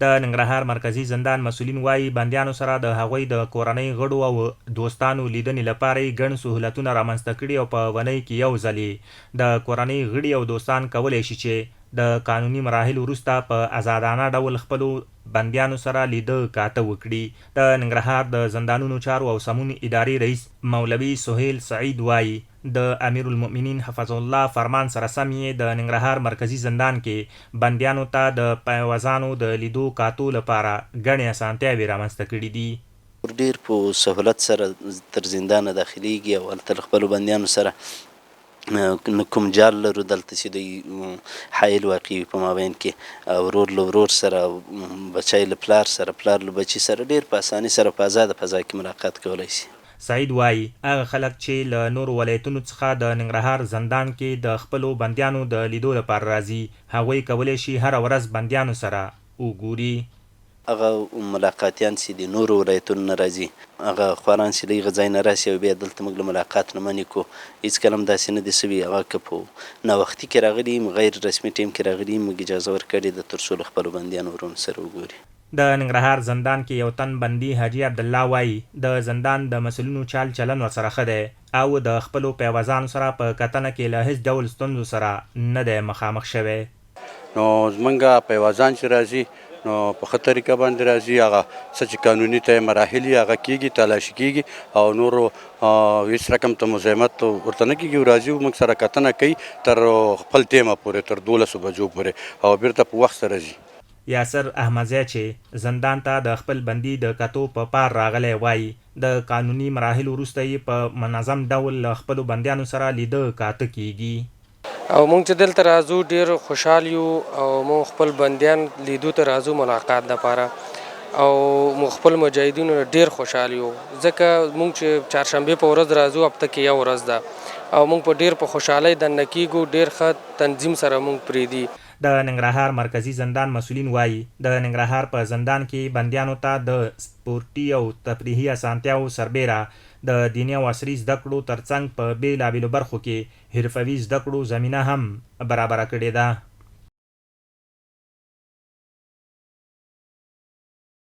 د ننګرهار مرکزي زندان مسؤلین وايي، بندیانو سره د هغوی د کورنۍ غړو او دوستانو لیدنې لپاره یې ګڼ سهولتونه رامنځته کړي او په اونۍ کې یو ځل یې د کورنۍ غړي او دوستان کولی شي چې د قانوني مراحلو وروسته په ازادانه ډول خپلو بندیانو سره لیده کاته وکړي. د ننګرهار د زندانونو چارو او سمون ادارې رئیس مولوي سهیل سعید وايي، د امیرالمؤمنین حفظه الله فرمان سره سم یې د ننګرهار مرکزي زندان کې بندیانو ته د پیوزانو د لیدو کاتو لپاره ګڼې اسانتیاوې رامنځته کړې دي. ډېر په سهولت سره تر زندانه داخلېږي او هلته له خپلو بندیانو سره نه کوم جال لرو دلته چې دوی حایل واقع وي په مابین کې، ورور له ورور سره، بچی له پلار سره، پلار له بچي سره ډېر په اساني سره په ازاده فضا کې ملاقات کولای شي. سعید وايي، هغه خلک چې له نورو ولایتونو څخه د ننګرهار زندان کې د خپلو بندیانو د لیدو لپاره راځي، هغوی کولی شي هره ورځ بندیانو سره وګوري. هغه ملاقاتیان چې د نورو ولایتونو نه راځي، هغه خواران چې له هغه ځای نه راشي او بیا دلته موږ له ملاقات نه منع کړو، هیڅکله هم داسې نه دي شوي. هغه که په ناوختي کې راغلي، غیر رسمي ټیم کې راغلي، موږ اجازه ورکړې ده تر څو له خپلو بندیانو ورونو سره وګوري. د ننګرهار زندان کې یو تن بندي حاجي عبدالله وايي، د زندان د مسؤلینو چال چلن ورسره ښه دی او د خپلو پیوزانو سره په کتنه کې له هیڅ ډول ستونزو سره نه دی مخامخ شوی. نو زمونږ پیوازان چې راځي نو په ښه طریقه باندې راځي، هغه څه چې قانوني ته مراحل یې هغه کیږي، تلاشي کیږي او نورو هیڅ رقم ته مزاحمت ورته نه کیږي. راځي موږ سره کتنه کوي تر خپل ټیمه پورې، تر 12 بجو پورې، او بیرته په وخت سره ځي. یاسر احمدزی چې زندان ته د خپل بندي د کتو په پار راغلی وايي، د قانوني مراحلو وروسته یې په منظم ډول له خپلو بندیانو سره لیده کاته کیږي. او موږ چې دلته راځو ډیر خوشحال یو او موږ خپل بندیان لیدو ته راځو ملاقات دپاره، او موږ خپل مجاهدینو نه ډیر خوشحال یو، ځکه موږ چې چهارشنبې په ورځ راځو، هفته کې یو ورځ ده، او موږ په ډیر په خوشحالۍ دننه کیږو، ډیر ښه تنظیم سره موږ پرېږدي. د ننګرهار مرکزي زندان مسؤلین وايي، د ننګرهار په زندان کې بندیانو ته د سپورټي او تفریحي اسانتیاوو سربېره د دیني او عصري زده کړو ترڅنګ په بېلابېلو برخو کې حرفوي زده کړو زمینه هم برابره کړې ده.